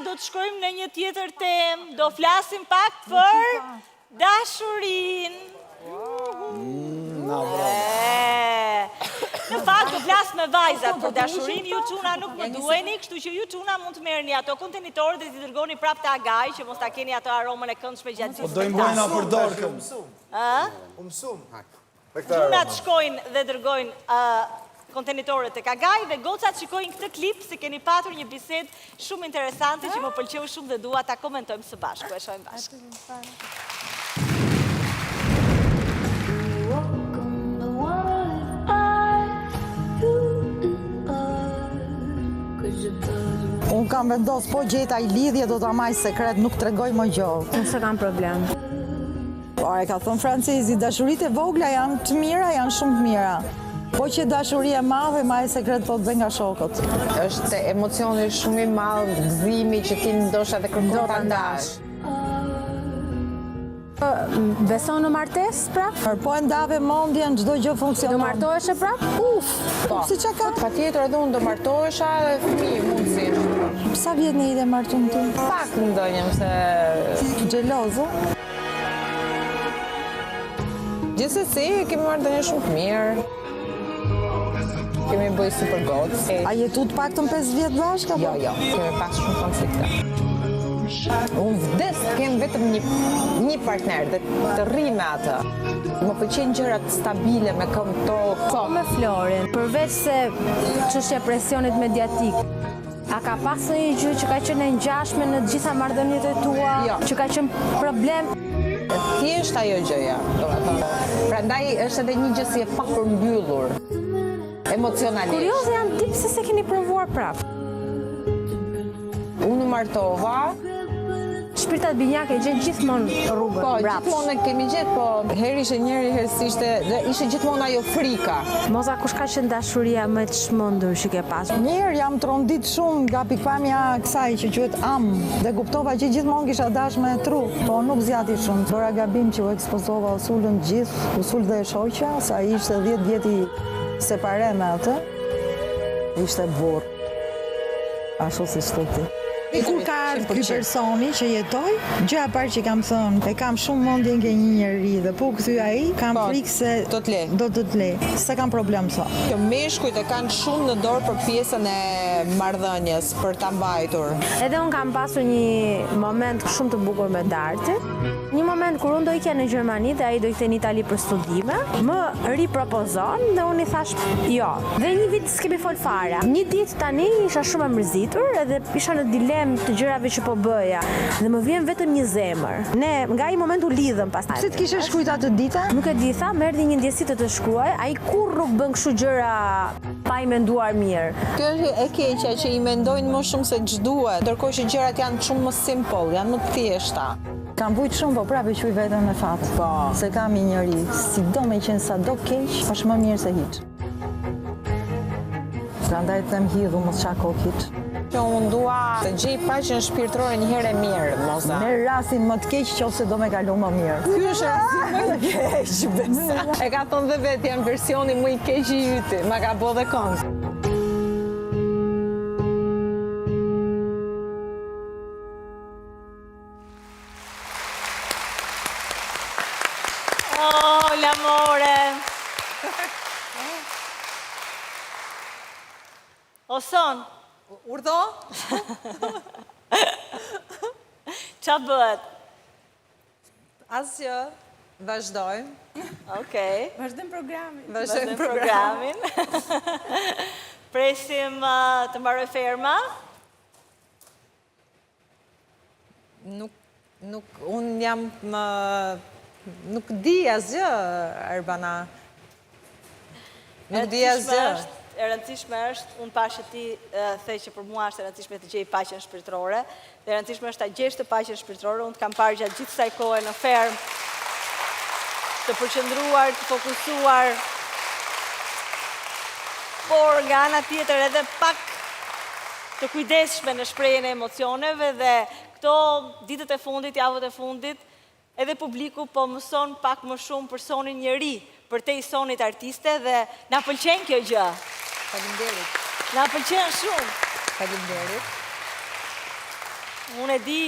do të shkojmë në një tjetër temë. Do flasim pak për dashurinë. Na Në fakt do flas me vajzat për dashurinë, ju çuna nuk më duheni, kështu që ju çuna mund të merrni ato kontenitorët dhe t'i dërgoni prapë te Agai, që mos ta keni ato aromën e këndshme gjatë Po gjithë do i mbajna për spektaklit. darkën. Ë? U mësum. Çunat shkojnë dhe dërgojnë kontenitorët tek Agai dhe gocat shikojnë këtë klip se keni patur një bisedë shumë interesante që më pëlqeu shumë dhe dua ta komentojmë së bashku. E shohim bashkë. Unë kam vendos, po gjeta një lidhje do ta maj sekret, nuk tregoj më gjë. Unë s'e kam problem. Po, e ka thënë francezi, dashuritë e vogla janë të mira, janë shumë të mira. Po qe dashuri e madhe, maje sekret thotë dhe nga shokët. Është emocioni shumë i madh, gëzimi që ti ndoshta dhe kërkon ta ndash. Beson në martesë prap? Po e ndave mendjen, çdo gjë funksionon. Do martoheshe prap? Uf, po. Si ça ka? Patjetër edhe unë do martohesha edhe fëmijë mundësisht. Sa vjet në ide martun ti? Pak ndonjëm se... Xheloz, ë? Gjithsesi, kemi marrëdhënie shumë të mirë. Kemi bëj super gocë. A jetu të paktën 5 vjet bashkë apo? Jo, jo, kemi pas shumë konflikte. Unë vdes të kem vetëm një, një partner dhe të rri me atë. Më pëlqejnë gjërat stabile me këmbë tokë. Po me Florin, përveç se çështja e presionit mediatik, a ka pas ndonjë gjë që ka qenë e ngjashme në të gjitha marrëdhëniet e tua, Jo. që ka qenë problem? Thjesht ajo gjëja, domethënë. Prandaj është edhe një gjë si e papërmbyllur emocionalisht. Kurioze jam ti pse s'e keni provuar prapë? Unë u martova. Shpirtat binjake gjen gjithmonë rrugën Po, mbrapsht. gjithmonë e kemi gjetë, po herë ishte njëri, herë s'ishte, dhe ishte gjithmonë ajo frika. Moza, kush ka qenë dashuria më e çmendur që ke pasur? Një herë jam trondit shumë nga pikëpamja kësaj që quhet am dhe kuptova që gjithmonë kisha dash me tru, po nuk zgjati shumë. Bëra gabim që u ekspozova, u sulën të gjithë, u sul dhe e shoqja, se ai ishte 10 vjet i separe me atë. Ishte burrë. Ashtu siç the ti. Kur ka ardhur ky personi që jetoj, gjëja e parë që kam thënë, e kam shumë mendjen ke një njeri dhe po u kthy ai, kam Po, frikë se do të le. Do të të le. S'e kam problem tha. Që meshkujt e kanë shumë në dorë për pjesën e marrëdhënies, për ta mbajtur. Edhe unë kam pasur një moment shumë të bukur me Dartin. Një moment kur unë do ikja në Gjermani dhe ai do ikte në Itali për studime, më ripropozon dhe unë i thash jo. Dhe një vit s'kemi fol fare. Një ditë tani isha shumë e mërzitur edhe isha në dilemë të gjërave që po bëja dhe më vjen vetëm një zemër. Ne nga ai moment u lidhëm pastaj. Pse të kishe shkruajt atë ditë? Nuk e di, tha, më erdhi një ndjesi të të shkruaj, ai kurrë nuk bën kështu gjëra pa i menduar mirë. Kjo është e keqja që i mendojnë më shumë se ç'duhet, ndërkohë që gjërat janë shumë më simple, janë më të thjeshta. Kam vujt shumë, po prapë e quaj veten me fat. Po. Se kam një njeri, si do me qenë sa do keq, është më mirë se hiç. Prandaj të them hidhu, mos ça kokë hiç. Që unë dua të gjej paqen shpirtërore një herë e mirë, Moza. Merr rastin më të keq qoftë se do me kalu më mirë. Ky është rasti më i keq, besa. E ka thënë dhe vetë, jam versioni më i keq i yti, ma ka bo dhe këngë. Oh, l'amore. O son. Urdhno? Ça bëhet? Asgjë, vazhdojmë. Okej. Vazhdojmë programin. Vazhdojmë programin. Presim uh, të mbaroj ferma. Nuk, nuk, unë jam më, nuk di asgjë, Arbana. Nuk di asgjë. E rëndësishme është, unë pashë ti the që për mua është e rëndësishme të gjej paqen shpirtërore, dhe e rëndësishme është ta gjesh të paqen shpirtërore, unë të kam parë gjatë gjithë kësaj kohe në fermë, të përqendruar, të fokusuar, por nga ana tjetër edhe pak të kujdesshme në shprehjen e emocioneve dhe këto ditët e fundit, javët e fundit, edhe publiku po mëson pak më shumë për Sonin njeri, përtej Sonit artiste dhe na pëlqen kjo gjë. Faleminderit. Na pëlqen shumë. Faleminderit. Unë e di,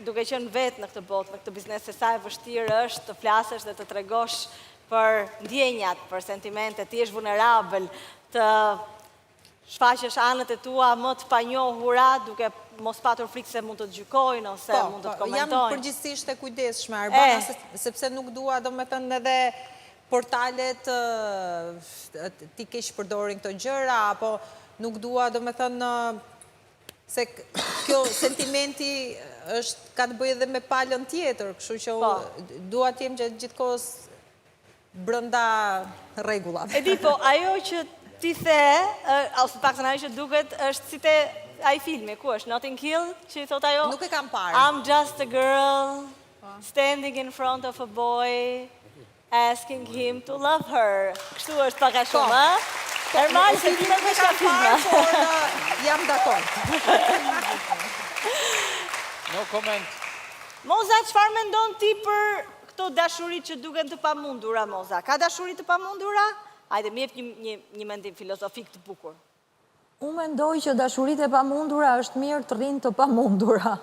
duke qenë vetë në këtë botë, në këtë biznes, se sa e vështirë është të flasësh dhe të tregosh për ndjenjat, për sentimentet, të jesh vulnerabël, të shfaqësh anët e tua më të panjohura, duke mos patur frikë se mund të të gjykojnë ose po, mund të të po, komentojnë. Jam përgjithësisht e kujdesshme, Arbana, sepse nuk dua, domethënë edhe portalet t'i keqpërdorin këto gjëra, apo nuk dua, domethënë, se kjo sentimenti është ka të bëjë edhe me palën tjetër, kështu që po. dua të jem gjatë gjithë kohës brenda rregullave. E di, po, ajo që ti the, ose të paktën ajo që duket, është si te ai filmi, ku është, Notting Hill, që i thot ajo? Nuk e kam parë. I'm just a girl, standing in front of a boy, asking him to love her. Kështu është pak a shumë, po. a? Normal se ti nuk e ka filma. Por jam dakord. No comment. Moza, çfarë mendon ti për këto dashuri që duken të pamundura, Moza? Ka dashuri të pamundura? Hajde, më jep një, një, një mendim filozofik të bukur. Unë mendoj që dashuritë e pamundura është mirë të rrinë të pamundura.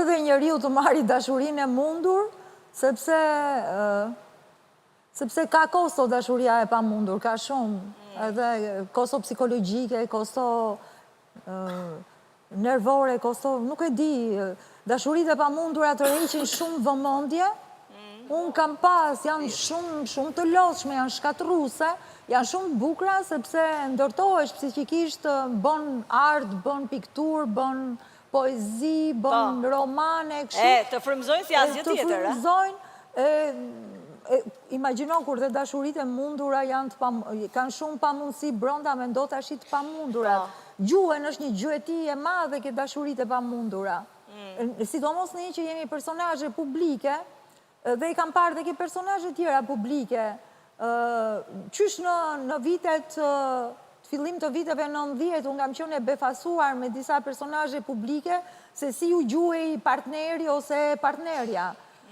Edhe njeriu të marri dashurinë e mundur, sepse sepse ka kosto dashuria e pamundur, ka shumë. Edhe kosto psikologjike, kosto nervore, kosto, nuk e di, dashuritë e pamundura tërheqin shumë vëmendje. Unë kam pas, janë shumë, shumë të lodhshme, janë shkatërruese, janë shumë të bukura, sepse ndërtohesh psikikisht, bën art, bën pikturë, bën poezi, bën Po. romane, kështu. E, të frymëzojnë si asgjë Të tjetër, e? frymëzojnë, e, imagjino kur dhe dashuritë e mundura janë të pam, kanë shumë pamundësi brenda, mendo tash të pamundurat. Po. Gjuhen është një gjueti e madhe ke dashuritë e pamundura. Mm. Sidomos ne që jemi personazhe publike, dhe i kam parë dhe ke personazhe tjera publike, qysh në, në vitet, fillim të viteve 90, unë kam qenë e befasuar me disa personazhe publike, se si ju gjuhej partneri ose partnerja.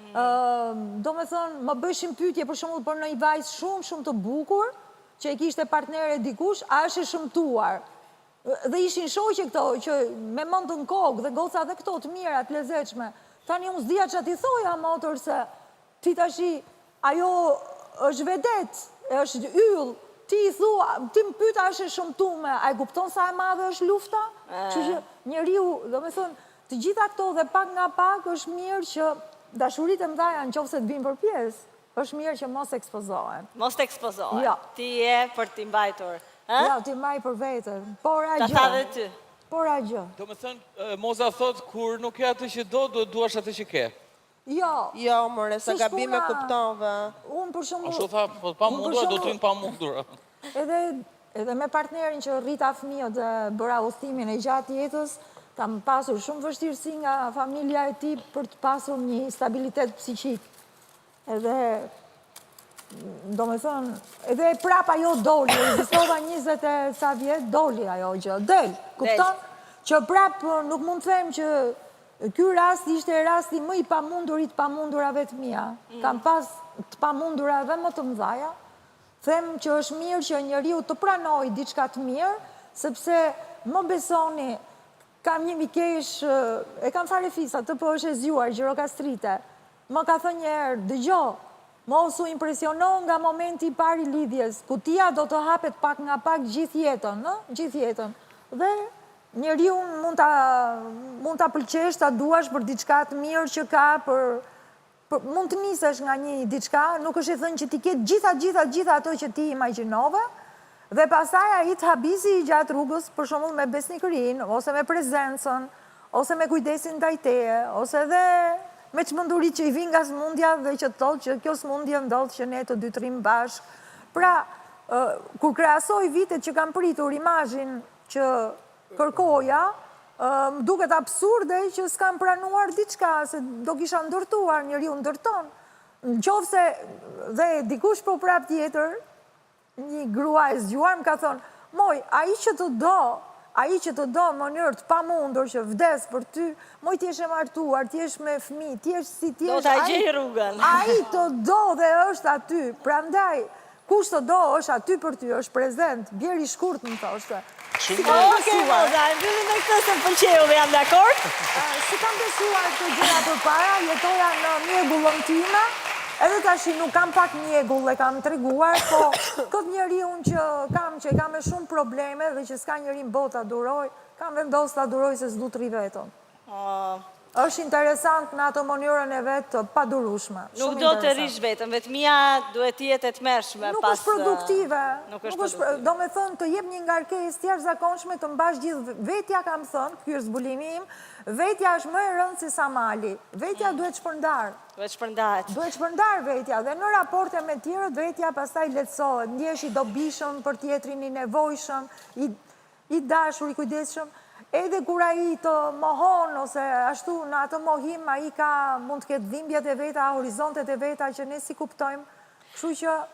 Mm. Do me thënë, më bëshin pyetje për shembull për një vajzë shumë shumë të bukur, që e kishte partnere dikush, a është e shëmtuar? Dhe ishin shoqe këto, që me mend në kokë, dhe goca dhe këto të mira, të lezetshme. Tani unë s'dija që t'i thoja, motër, se ti tashi, ajo është vedet, është yll, ti i thua, ti më pyet a është e shëmtume, a e kupton sa e madhe është lufta? Kështu që njeriu, do me thënë, të gjitha këto dhe pak nga pak është mirë që dashuritë e mëdha në qoftë se të vinë për pjesë, është mirë që mos ekspozohen. Mos të ekspozohen. Jo. Ti je për t'i mbajtur. Ë? Jo, t'i mbaj për vete. Por a Ta gjë. tha dhe ty. Por a gjë. Do me thënë, Moza thot, kur nuk ke atë që do, do duash atë që ke. Jo. Jo, more, sa Se gabime shpuna- kuptove. Unë për shembull... Ashtu tha, po të pamundura, do të rrinë pamundura. Edhe, edhe me partnerin që rrita fëmijët dhe bëra udhëtimin e gjatë jetës, kam pasur shumë vështirësi nga familja e tij për të pasur një stabilitet psikik. Edhe, do me thënë, edhe prap ajo doli, rezistova 20 e ca vjet, doli ajo gjë, del, kupton? Që prap nuk mund të them që ky rast ishte rasti më i pamundur i të pamundurave të mia. Mm. Kam pas të pamundura edhe më të mëdhaja. Them që është mirë që njeriu të pranojë diçka të mirë, sepse më besoni, kam një mikesh, e kam farefisa, të po është e zgjuar, gjirokastrite. Më ka thënë një herë, dëgjo, mos u impresiono nga momenti i parë i lidhjes, kutia do të hapet pak nga pak gjithë jetën, ë? Gjithë jetën. Dhe njeriu mund ta mund ta pëlqesh, ta duash për diçka të mirë që ka, për, për mund të nisesh nga një diçka, nuk është e thënë që ti ke gjitha, gjitha, gjitha ato që ti imagjinove, dhe pastaj ai të habisi gjatë rrugës, për shembull me besnikërinë, ose me prezencën, ose me kujdesin ndaj teje, ose edhe me çmenduritë që i vijnë nga sëmundja dhe që thotë që kjo sëmundje ndodh që ne të dy të rrim bashkë. Pra, kur krahasoj vitet që kam pritur imazhin që kërkoja, më duket absurde që s'kam pranuar diçka, se do kisha ndërtuar, njeriu ndërton. Në qoftë se dhe dikush po prap tjetër, një grua e zgjuar më ka thonë, moj, ai që të do, ai që të do në mënyrë të pamundur që vdes për ty, moj ti jesh e martuar, ti jesh me fëmijë, ti jesh si ti Do jesh. ta ai- gjej rrugën. Ai të do dhe është aty. Prandaj, Kush të do, është aty për ty, është prezent, bjeri shkurt më thoshte. S'i kam Okej, besuar. Moza, e mbyllim me këtë se më pëlqeu dhe jam dakord. S'i kam besuar këto gjëra përpara, jetoja në mjegullën time, edhe tashi nuk kam pak mjegull e kam treguar, po këtë njeriun që kam, që e kam me shumë probleme dhe që s'ka njeri në botë ta duroj, kam vendos ta duroj se s'du të rri vetëm. Është interesant në atë mënyrën e vet të padurueshme. Nuk do të rrish vetëm, vetmia duhet të jetë e tmerrshme Nuk pas... është produktive. Nuk është produktive. Do me thënë, të jep një ngarkesë të jashtëzakonshme të mbash gjithë, vetja kam thënë, ky është zbulimi im, vetja është më e rëndë se sa mali. Vetja duhet shpërndar. Duhet shpërndahet. Duhet shpërndar vetja dhe në raporte me tjerët vetja pastaj lehtësohet, ndjehesh i dobishëm për tjetrin, i nevojshëm, i dashur, i kujdesshëm. Edhe kur ai të mohon ose ashtu në atë mohim ai ka mund të ketë dhimbjet e veta, horizontet e veta që ne s'i kuptojmë. Kështu që.